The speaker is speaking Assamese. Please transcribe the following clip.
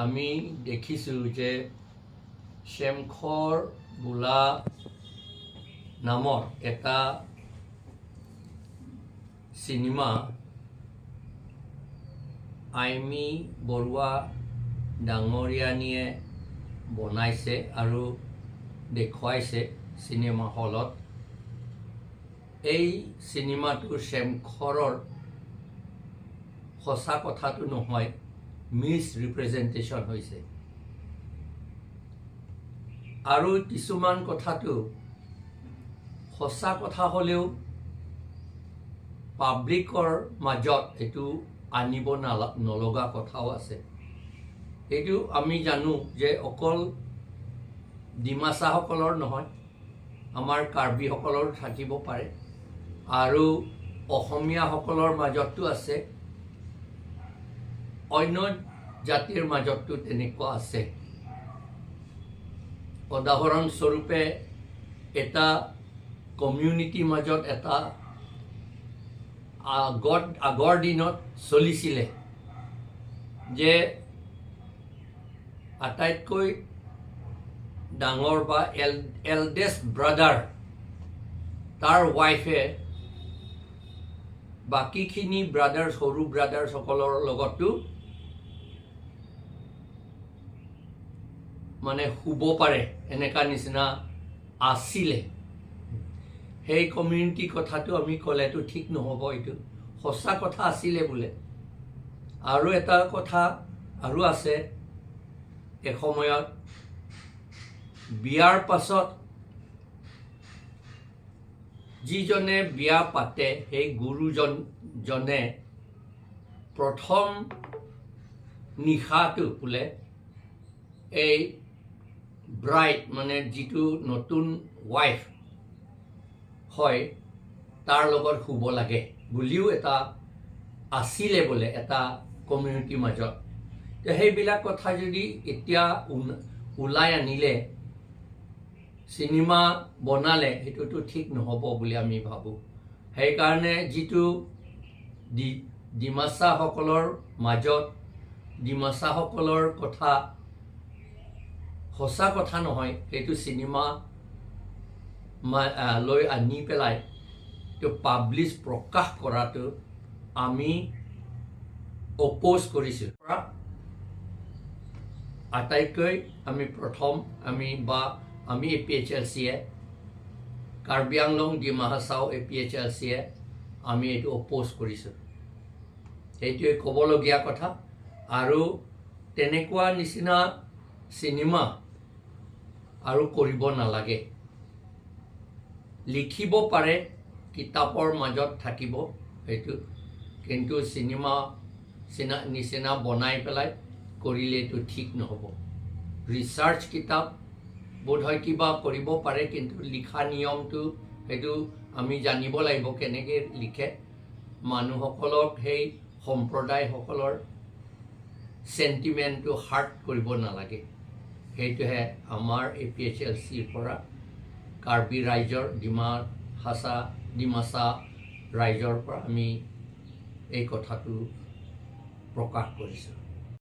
আমি দেখিছোঁ যে চেমখৰ বোলা নামৰ এটা চিনেমা আইমী বৰুৱা ডাঙৰীয়ানীয়ে বনাইছে আৰু দেখুৱাইছে চিনেমা হলত। এই চিনেমাটো চেমখৰৰ সঁচা কথাটো নহয়, মিছ ৰিপ্ৰেজেণ্টেশ্যন হৈছে। আৰু কিছুমান কথাটো সঁচা কথা হ'লেও পাব্লিকৰ মাজত এইটো আনিব নলগা কথাও আছে। এইটো আমি জানো যে অকল ডিমাচাসকলৰ নহয়, আমাৰ কাৰ্বিসকলৰো থাকিব পাৰে আৰু অসমীয়াসকলৰ মাজতো আছে, অন্য জাতিৰ মাজতো তেনেকুৱা আছে। উদাহৰণস্বৰূপে, এটা কমিউনিটিৰ মাজত এটা আগৰ দিনত চলিছিলে যে আটাইতকৈ ডাঙৰ বা এল্ডেষ্ট ব্ৰাদাৰ, তাৰ ৱাইফে বাকীখিনি ব্ৰাদাৰ্ছ, সৰু ব্ৰাদাৰ্ছসকলৰ লগতো মানে শুব পাৰে, এনেকুৱা নিচিনা আছিলে। সেই কমিউনিটি কথাটো আমি ক'লেতো ঠিক নহ'ব, এইটো সঁচা কথা আছিলে বোলে। আৰু এটা কথা আৰু আছে, এসময়ত বিয়াৰ পাছত যিজনে বিয়া পাতে, সেই গুৰুজন জনে প্ৰথম নিশাটো বোলে এই ব্ৰাইড, মানে যিটো নতুন ৱাইফ হয়, তাৰ লগত শুব লাগে বুলিও এটা আছিলে বোলে এটা কমিউনিটিৰ মাজত। তো সেইবিলাক কথা যদি এতিয়া ওলাই আনিলে, চিনেমা বনালে, সেইটোতো ঠিক নহ'ব বুলি আমি ভাবোঁ। সেইকাৰণে যিটো ডিমাচাসকলৰ মাজত ডিমাচাসকলৰ কথা সঁচা কথা নহয়, সেইটো চিনেমা লৈ আনি পেলাই এইটো পাব্লিছ প্ৰকাশ কৰাটো আমি অপ'জ কৰিছোঁ। আটাইতকৈ আমি প্ৰথম আমি বা আমি এপিএইচএলচিয়ে, কাৰ্বি আংলং ডিমা হাছাও এপিএইচএলচিয়ে আমি এইটো অপ'জ কৰিছোঁ। সেইটোৱে ক'বলগীয়া কথা। আৰু তেনেকুৱা নিচিনা চিনেমা আৰু কৰিব নালাগে। লিখিব পাৰে, কিতাপৰ মাজত থাকিব সেইটো, কিন্তু চিনেমা নিচিনা বনাই পেলাই কৰিলে এইটো ঠিক নহ'ব। ৰিচাৰ্চ কিতাপ বোধহয় কিবা কৰিব পাৰে, কিন্তু লিখা নিয়মটো সেইটো আমি জানিব লাগিব কেনেকৈ লিখে। মানুহসকলক, সেই সম্প্ৰদায়সকলৰ চেণ্টিমেণ্টটো হাৰ্ট কৰিব নালাগে। সেইটোহে আমাৰ এপিএইচএলচিৰ পৰা কাৰ্বি ৰাইজৰ, ডিমা হাছা ডিমাচা ৰাইজৰ পৰা আমি এই কথাটো প্ৰকাশ কৰিছোঁ।